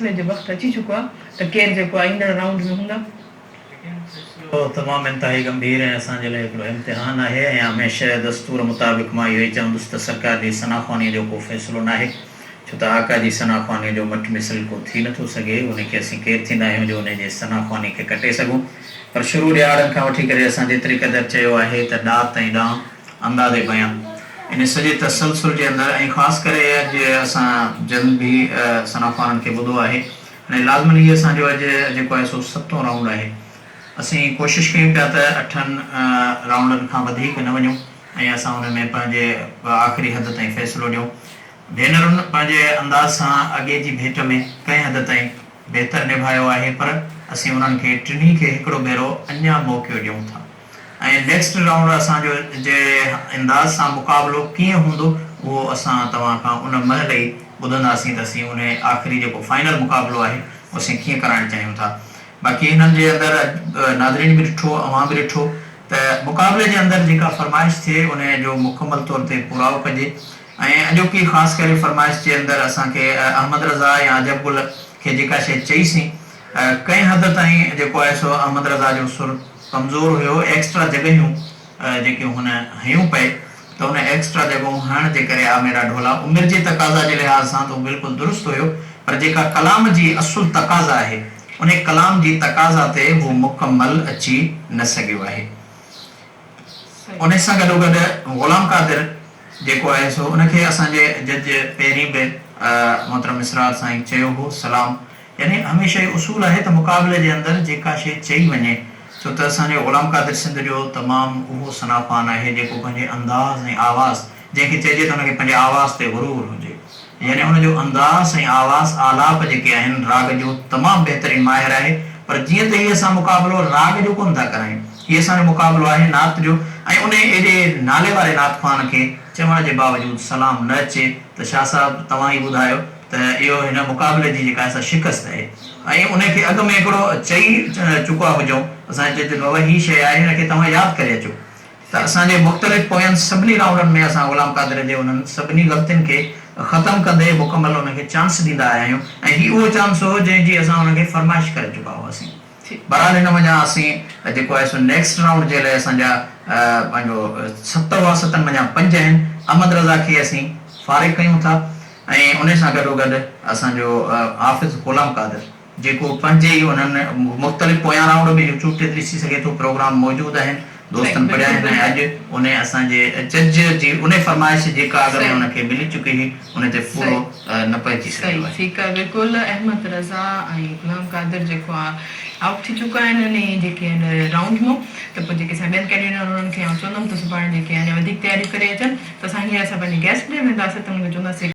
فيصلي جو وقت اچي چڪو آهي ته ڪير جيڪو آهي ايندڙ رائونڊ ۾ هوندا. ليڪن فيصلو تمام انتهائي ڳنڀير ۽ اسان جي لاء هڪڙو امتحان آهي ۽ هميشه دستور مطابق مان اهو ئي چوندس ته سرڪار جي ثنا خوانيء جو ڪو فيصلو ناهي ڇو ته آقا جي ثنا خوانيء جو مٽ مثل ڪو ٿي نٿو سگهي ان کي اسين ڪير ٿيندا آهيون جو ان جي ثنا خواني کي ڪٽي سگهون پر شروع ڏهاڙن کان وٺي ڪري اسان جيتري قدر چيو آهي ته ڏات ۽ ڏانء انداز بيان ان سڄي تسلسل جي اندر ۽ خاص ڪري اڄ اسان جن به ثنا خوانن کي ٻڌو آهي ۽ لازمن هي اسان جو اڄ جيڪو آهي سو ستون رائونڊ آهي اسين ڪوشش ڪيون پيا ته اٺن رائونڊن کان وڌيڪ نه وڃون ۽ اسان ان ۾ پنهنجي آخري حد تائين فيصلو ڏيون ڀينرن پنهنجي انداز سان اڳي جي ڀيٽ ۾ ڪنهن حد تائين بهتر نڀايو آهي پر اسين انهن کي ٽنهي کي هڪڙو ڀيرو اڃا موقعو ڏيون ٿا. ۽ نيڪسٽ رائونڊ اسان جو جي انداز سان مقابلو ڪيئن هوندو اهو اسان توهان کان ان مهل ئي ٻڌنداسين ته اسين انهي آخري جيڪو فائنل مقابلو آهي اهو اسين ڪيئن ڪرائڻ چاهيون ٿا باقي هنن جي اندر ناظرين به ڏٺو اوهان به ڏٺو ته مقابلي جي اندر جيڪا فرمائش ٿئي انهي جو مڪمل طور تي پورائو ڪجي ۽ اڄوڪي خاص ڪري فرمائش جي اندر اسان کي احمد رضا يا عجب گل کي جيڪا شيء چئي سين ڪنهن حد تائين جيڪو آهي سو احمد رضا جو سر ڪمزور هيو، ايڪسٽرا جڳهيون جيڪيون هن هنيون پئي ته ان ايڪسٽرا جڳهون هڻڻ جي ڪري آ ميرا ڍولا عمر جي تقاضا جي لحاظ سان ته هو بلڪل درست هيو پر جيڪا ڪلام جي اصل تقاضا آهي انهي ڪلام جي تقاضا تي هو مڪمل اچي نه سگهيو آهي. انهي سان گڏوگڏ غلام قادر جيڪو آهي سو ان کي اسان جي جج پهرين به محترم اسرار سائين چيو هو سلام يعني هميشه اهو اصول آهي ته مقابلي جي اندر جيڪا شيء چئي وڃي، ڇو ته اسان جو غلام قادر سنڌ جو تمام اهو ثنا خوان آهي جيڪو پنهنجي انداز ۽ آواز جنهن کي چئجي ته ان کي پنهنجي آواز تي غرور هجي يعني ان جو انداز ۽ آواز آلاپ جيڪي آهن راڳ جو تمام بهترين ماهر آهي پر جيئن ته هي اسان مقابلو راڳ جو ڪونه ٿا ڪرايون هي اسان جو مقابلو آهي نعت جو ۽ انهي ايڏي نالي واري نعت خوان کي چوڻ جي باوجود سلام نه اچي ته شاهه صاحب توهان ئي ٻڌايو ته اهو هن مقابلي جي جيڪا آهي سا شڪست آهي ۽ ان کي اڳ ۾ هڪڙو چئي چڪا هجون اسان چئجي ته بابا هي شيء آهي هن کي توهان ياد ڪري اچو ته اسان جي مختلف پوين سڀني رائونڊن ۾ اسان غلام قادر جي انهن سڀني غلطين کي ختم ڪندي مڪمل ان کي چانس ڏيندا آيا آهيون ۽ هي اهو چانس هو جنهن جي اسان ان کي فرمائش ڪري چڪا هئاسين. بهرحال هن منجهان اسين جيڪو آهي سو نيڪسٽ رائونڊ جي لاء اسان جا پنهنجو ست هئا ستن منجهان پنج آهن احمد رضا کي اسين فارغ ڪيون ٿا ۽ انهي سان گڏو گڏ اسان جو حافظ غلام قادر جيڪو پنهنجي ئي انهن مختلف پويان رائونڊ به يوٽيوب تي ڏسي سگهي ٿو پروگرام موجود آهن دوستن پڙهيا آهن ۽ اڄ انهي اسان جي جج جي انهي فرمائش جيڪا اڳ ۾ ان کي ملي چڪي هئي انهي تي پورو نه پهچي سگهيو آهي. ٺيڪ آهي بلڪل احمد رضا ۽ غلام قادر جيڪو آ آئوٽ ٿي چڪا آهن انهي جيڪي آهن رائونڊ مان ته پوء جيڪي اسان ٻين ڪينڊيڊيٽ آهن انهن کي آئون چوندم ته سڀاڻي جيڪي آهن وڌيڪ تياريون ڪري اچن ته اسان هينئر اسان پنهنجي گيسٽ ڏي وينداسين ته انهن کي چونداسين.